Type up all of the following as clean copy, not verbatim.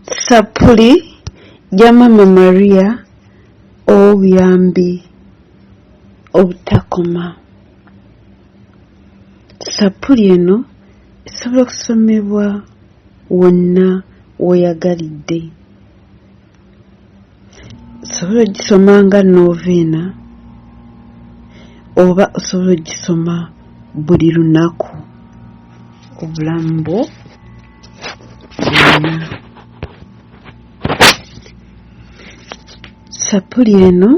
Ssappuli ya Maama Maria ow'obuyambi obutakoma. Ssappuli eno esobola okusomebwa wonna w'oyagalidde. Osobola ogisoma nga noveena oba osobola ogisoma buli lunaku obulamu bwo bwonna. Ssappuli eno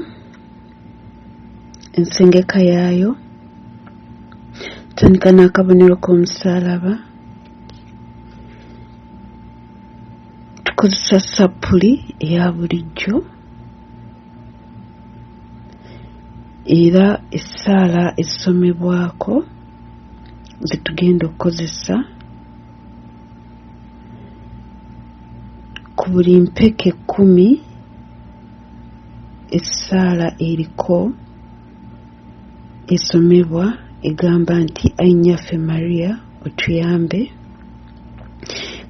ensengeka yaayo tandika n'akabonero k'omusaalaba. Tukozesa ssappuli eya bulijjo era essaala ezisomebwako ze tugenda okukozesa ku buli mpeke kkumi essaala eriko esomebwa egamba nti Ayi Nnyaffe Maria otuyambe.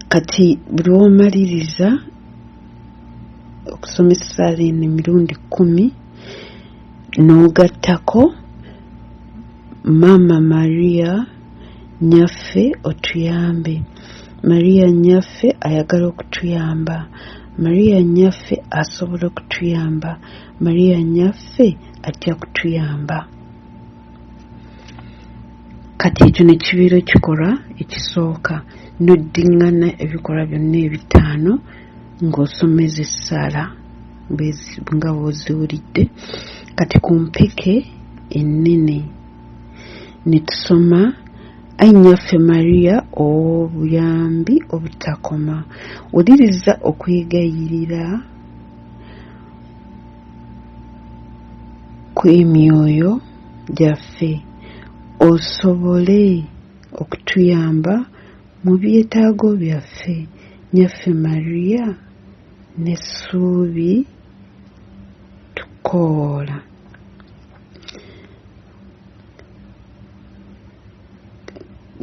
Kati buli lw'omaliriza okusoma essaala eno emirundi kkumi n'ogattako Maama Maria Nnyaffe otuyambe. Maria Nnyaffe ayagala okutuyamba. Maria Nnyaffe asobola okutuyamba. Maria Nnyaffe ajja kutuyamba. Kati ekyo ne kibeera ekikolwa ekisooka, n'oddiŋŋana ebikolwa byonna ebitaano ng'osoma ezo essaala nga bw'oziwulidde. Kati ku mpeke ennene ne tusoma Ayi Nnyaffe Maria ow'obuyambi obutakoma, wuliriza okwegayirira kw'emyoyo gyaffe osobole okutuyamba mu byetaago byaffe. Nnyaffe Maria n'essuubi tukoowoola.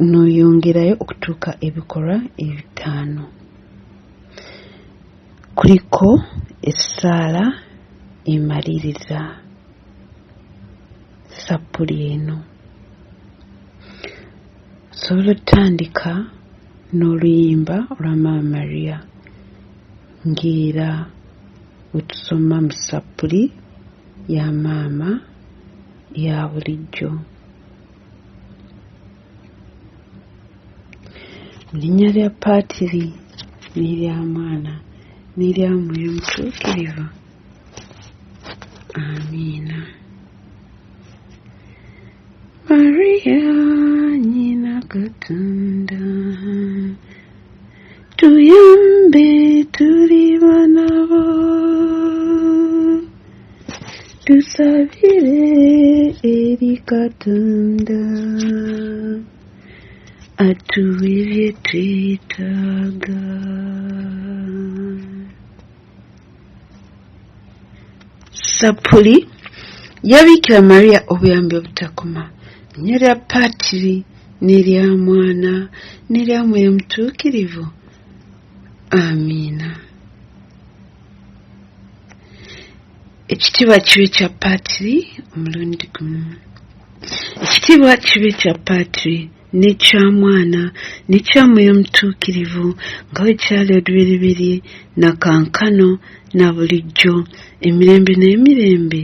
N'oyongerayo okutuuka ebikolwa ebitaano. Kuliko essaala emaliriza ssappuli eno. Osobola otandika n'oluyimba olwa Maama Maria ng'era bwe tusoma mu ssappuli ya maama ya bulijjo. Mu linnya lya Paatiri n'erya Mwana n'erya Mwoyo Mutuukirivu. Amiina. Maria nnyina Katonda tuyambe tuli baana bo tusabire eri Katonda atuwe bye twetaaga. Ssappuli ya Biikira Maria obuyambi obutakoma nnyo lya Paatiri n'erya Mwana n'erya Mwoyo Mutuukirivu. Amiina. Ekitiibwa kibe kya Paatiri omulundi gumu. Ekitiibwa kibe kya Paatiri n'ekya Mwana n'ekya Mwoyo Mutuukirivu, nga bwe kyali olubereberye, na kaakano, na bulijjo, emirembe n'emirembe.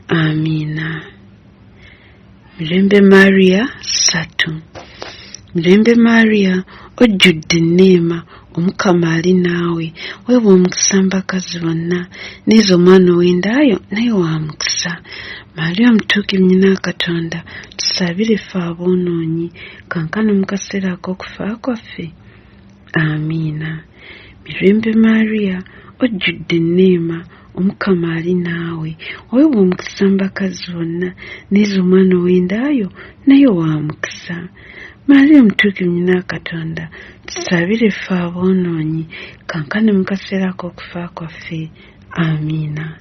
Amiina. Mirembe Maria ssatu. Mirembe Maria, ojjudde enneema, Omukama ali naawe, weebwa omukisa mu bakazi bonna, n'ezo omwana ow'enda yo naye wa mukisa. Maria Omutuukirivu Nnyina wa Katonda, tusabire ffe aboonoonyi, kaakano mu kaseera ak'okufa kwaffe. Amiina. Mirembe Maria, ojjudde enneema, Omukama ali naawe, weebwa omukisa mu bakazi bonna, n'ezo omwana ow'enda yo naye wa mukisa. Maria Omutuukirivu Nnyina wa Katonda, tusabire ffe aboonoonyi, kaakano mu kaseera ak'okufa kwaffe. Amiina.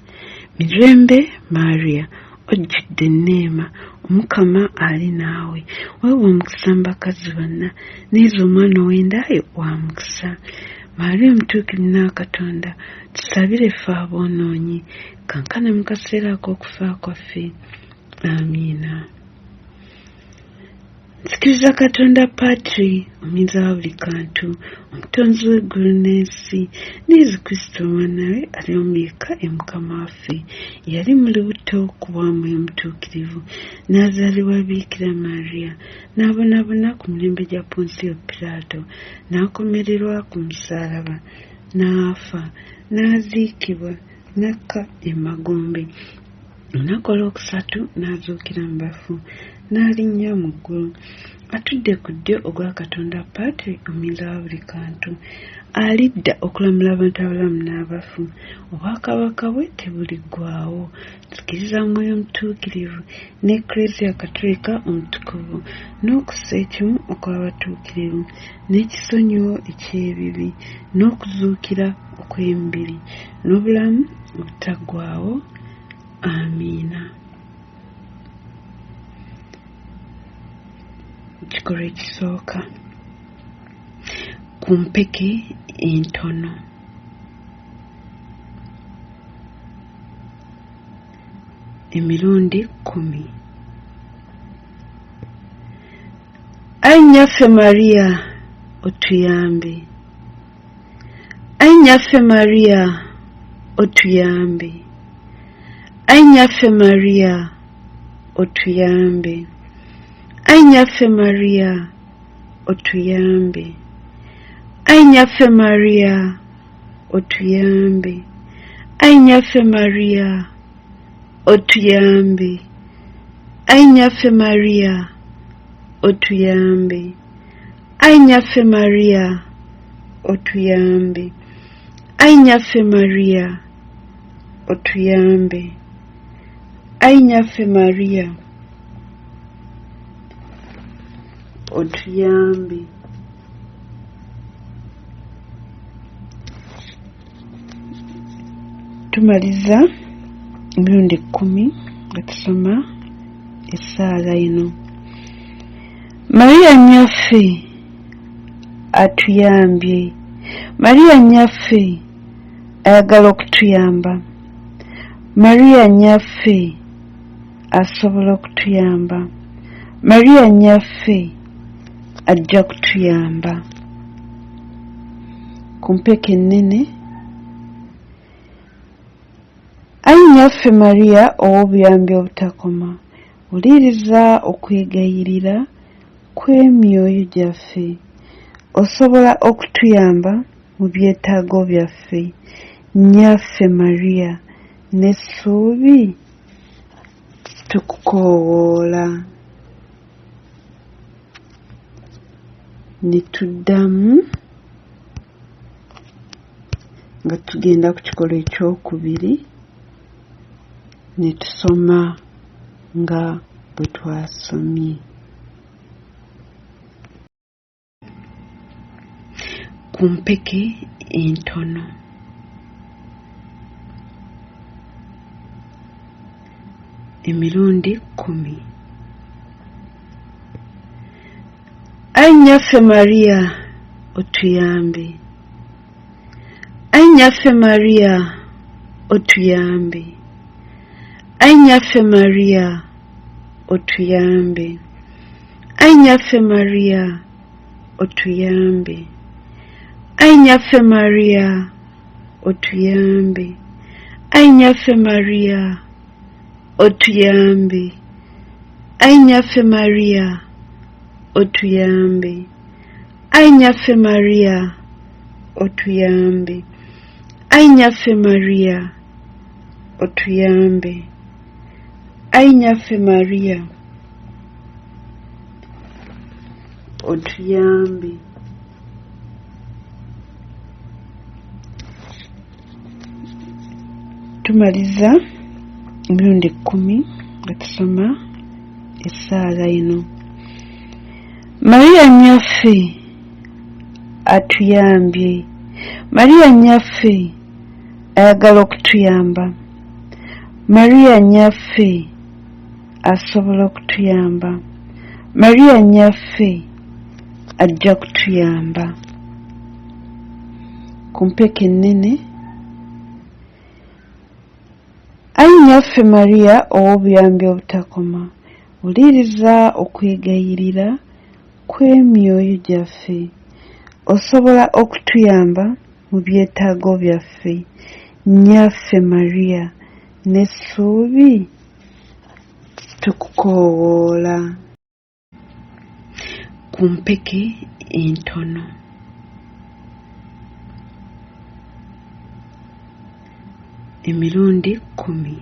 Mirembe Maria, ojjudde enneema, Omukama ali naawe, weebwa omukisa mu bakazi bonna, n'ezo omwana ow'enda yo wa mukisa. Maria Omutuukirivu Nnyina wa Katonda, tusabire ffe aboonoonyi, kankana mu kaseera ak'okufa kwaffe. Amiina. Nzikiriza Katonda Patri, Omuyinza wa buli kantu, Omutonzi w'eggulu n'ensi, ne Yezu Kristo Omwana we ali omu yekka ye Mukama waffe, eyali mu lubuto ku bwa Mwoyo Mutuukirivu, n'azaalibwa Biikira Maria, n'abonaabona ku mirembe gya Ponsiyo Piraato, n'akomererwa ku musaalaba, n'afa, n'aziikibwa, n'akka emagombe. Olunaku olwokusatu n'azuukira mu bafu, n'alinnya mu ggulu. Atudde ku ddyo ogwa Katonda Patri, Omuyinza wa buli kantu. Alidda okulamula abantu abalamu n'abafu. Obwakabaka bwe tebuliggwaawo. Nzikiriza mu Mwoyo Mutuukirivu, n'Eklezia Katolika Omutukuvu, n'okussa ekimu okw'abatuukirivu, n'ekisonyiwo eky'ebibi, n'okuzuukira okw'emibiri, n'obulamu obutaggwaawo. Amiina. Ekikolwa ekisooka ku mpeke entono. Emirundi kkumi. Ayi Nnyaffe Maria, otuyambe. Ayi Nnyaffe Maria, otuyambe. Ayi Nnyaffe Maria, otuyambe. Ayi Nnyaffe Maria, otuyambe. Ayi Nnyaffe Maria, otuyambe. Ayi Nnyaffe Maria, otuyambe. Ayi Nnyaffe Maria, otuyambe. Ayi Nnyaffe Maria, otuyambe. Ayi Nnyaffe Maria, otuyambe. Ayi Nnyaffe Maria, otuyambe. Tumaliza emirundi kkumi nga tusoma essaala eno. Maria Nnyaffe atuyambye. Maria Nnyaffe ayagala okutuyamba. Maria Nnyaffe asobola okutuyamba. Maria Nnyaffe ajja kutuyamba. Ku mpeke ennene. Ayi Nnyaffe Maria ow'obuyambi obutakoma, wuliriza okwegayirira kw'emyoyo gyaffe. Osobola okutuyamba mu byetaago byaffe. Nnyaffe Maria, n'essuubi tukukoowoola. Ne tuddamu nga tugenda ku kikolwa ekyokubiri ne tusoma nga bwe twasomye. Ku mpeke entono. Emirundi kkumi. Ayi Nnyaffe Maria, otuyambe. Ayi Nnyaffe Maria, otuyambe. Ayi Nnyaffe Maria, otuyambe. Ayi Nnyaffe Maria, otuyambe. Ayi Nnyaffe Maria, otuyambe. Ayi Nnyaffe Maria, otuyambe. Ayi Nnyaffe Maria, otuyambe. Ayi Nnyaffe Maria, otuyambe. Ayi Nnyaffe Maria, otuyambe. Ayi Nnyaffe Maria, otuyambe. Tumaliza emirundi kkumi nga tusoma essaala eno. Maria Nnyaffe atuyambye. Maria Nnyaffe ayagala okutuyamba. Maria Nnyaffe asobola okutuyamba. Maria Nnyaffe ajja kutuyamba. Ku mpeke ennene. Ayi Nnyaffe Maria ow'obuyambi obutakoma, wuliriza okwegayirira kw'emyoyo gyaffe. Osobola okutuyamba mu byetaago byaffe. Nnyaffe Maria, n'essuubi tukukoowoola. Ku mpeke entono. Emirundi kkumi.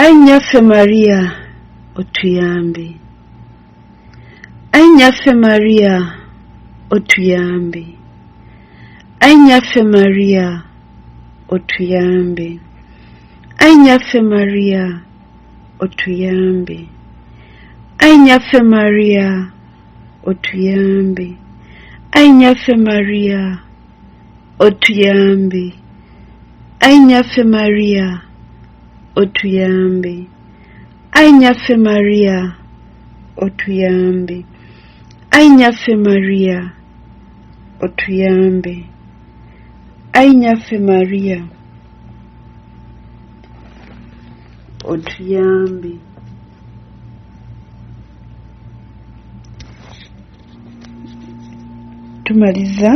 Ayi Nnyaffe Maria, otuyambe. Ayi Nnyaffe Maria, otuyambe. Ayi Nnyaffe Maria, otuyambe. Ayi Nnyaffe Maria, otuyambe. Ayi Nnyaffe Maria, otuyambe. Ayi Nnyaffe Maria, otuyambe. Ayi Nnyaffe Maria, otuyambe. Ayi Nnyaffe Maria, otuyambe. Ayi Nnyaffe Maria, otuyambe. Ayi Nnyaffe Maria, otuyambe. Tumaliza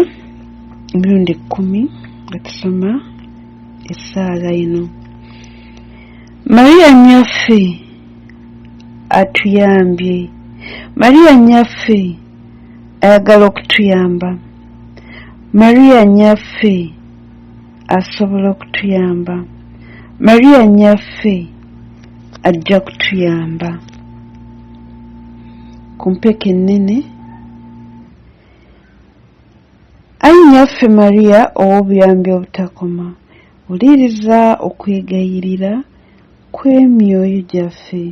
emirundi kkumi nga tusoma essaala eno. Maria Nnyaffe atuyambye. Maria Nnyaffe ayagala okutuyamba. Maria Nnyaffe asobola okutuyamba. Maria Nnyaffe ajja kutuyamba. Ku mpeke ennene. Ayi Nnyaffe Maria ow'obuyambi obutakoma, wuliriza okwegayirira kw'emyoyo gyaffe.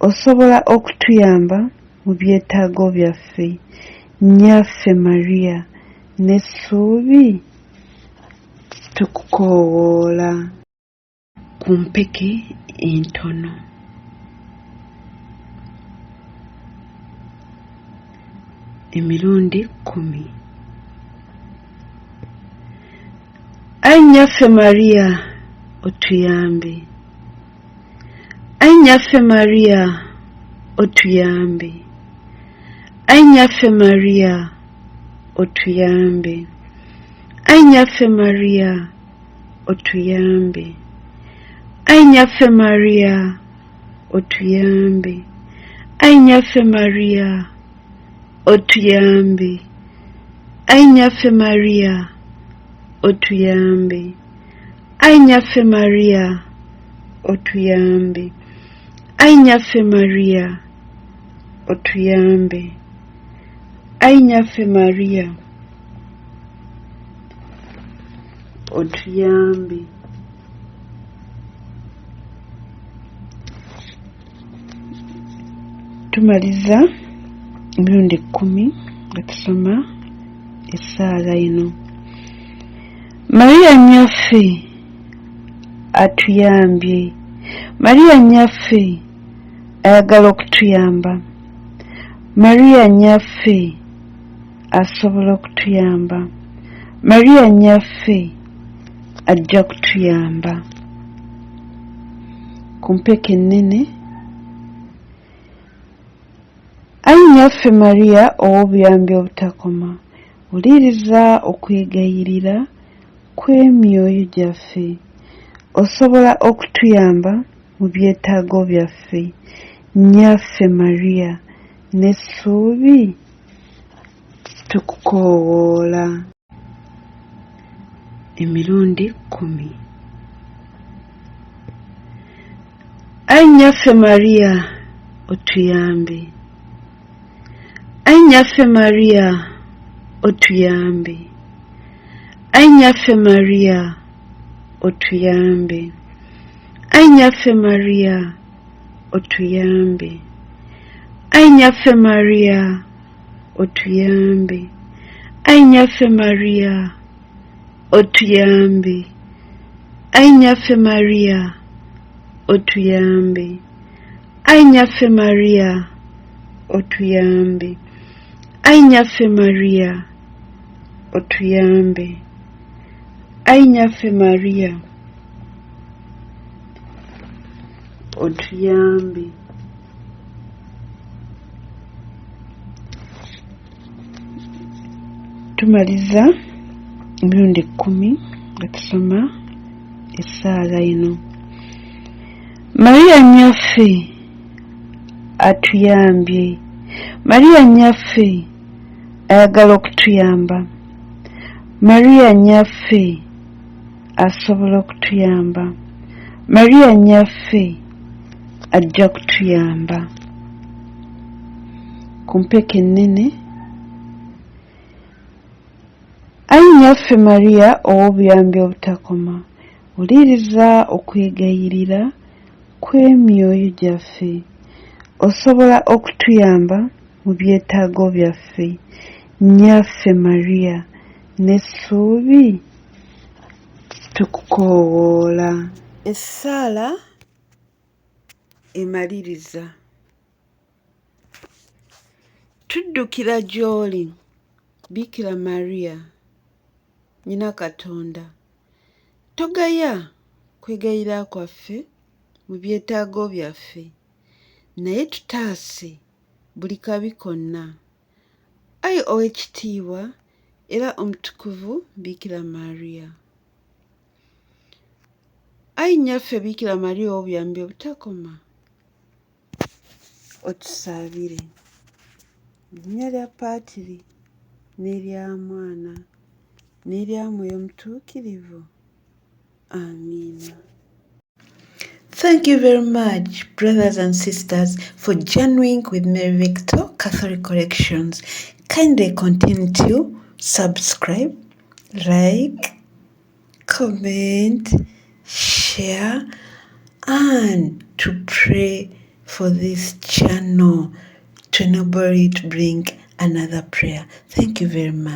Osobola okutuyamba mu byetaago byaffe. Nnyaffe Maria, n'essuubi tukukoowoola. Ku mpeke entono. Emirundi kkumi. Ayi Nnyaffe Maria, otuyambe. Ayi Nnyaffe Maria, otuyambe. Ayi Nnyaffe Maria, otuyambe. Ayi Nnyaffe Maria, otuyambe. Ayi Nnyaffe Maria, otuyambe. Ayi Nnyaffe Maria, otuyambe. Ayi Nnyaffe Maria, otuyambe. Ayi Nnyaffe Maria, otuyambe. Ayi Nnyaffe Maria, otuyambe. Ayi Nnyaffe Maria, otuyambe. Tumaliza emirundi kkumi nga tusoma essaala eno. Maria Nnyaffe atuyambye. Maria Nnyaffe ayagala okutuyamba. Maria Nnyaffe asobola okutuyamba. Maria Nnyaffe ajja kutuyamba. Ku mpeke ennene. Ayi Nnyaffe Maria ow'obuyambi obutakoma, wuliriza okwegayirira kw'emyoyo gyaffe. Osobola okutuyamba mu byetaago byaffe. Nnyaffe Maria, n'essuubi tukukoowoola. Emirundi kkumi. Ayi Nnyaffe Maria, otuyambe. Ayi Nnyaffe Maria, otuyambe. Ayi Nnyaffe Maria, otuyambe. Ayi Nnyaffe Maria, otuyambe. Ayi Nnyaffe Maria, otuyambe. Ayi Nnyaffe Maria, otuyambe. Ayi Nnyaffe Maria, otuyambe. Ayi Nnyaffe Maria, otuyambe. Ayi Nnyaffe Maria, otuyambe. Ayi Nnyaffe Maria, otuyambe. Tumaliza emirundi 10 nga tusoma essaala eno. Maria Nnyaffe atuyambye. Maria Nnyaffe ayagala okutuyamba. Maria Nnyaffe asobola okutuyamba. Maria Nnyaffe ajja kutuyamba. Ku mpeke ennene. Ayi Nnyaffe Maria ow'obuyambi obutakoma, wuliriza okwegayirira kw'emyoyo gyaffe. Osobola okutuyamba mu byetaago byaffe. Nnyaffe Maria, n'essuubi tukukoowoola. Essaala emaliriza. Tuddukira gy'oli, Bikira Maria, Nnyina Katonda. Togaya kwegayirira kwaffe mu byetaago byaffe, naye tutaase buli kabi konna. Ayi Ow'ekitiibwa era Omutukuvu Bikira Maria. Ayi Nnyaffe Bikira Maria ow'obuyambi obutakoma, otusaabire. Mu linnya lya Paatiri n'erya Mwana n'erya Mwoyo Mutuukirivu. Amiina. Thank you very much, brothers and sisters, for joining with Mary Victor Catholic Collections. Kindly continue to subscribe, like, comment, share, and to pray for this channel to enable it bring another prayer. Thank you very much.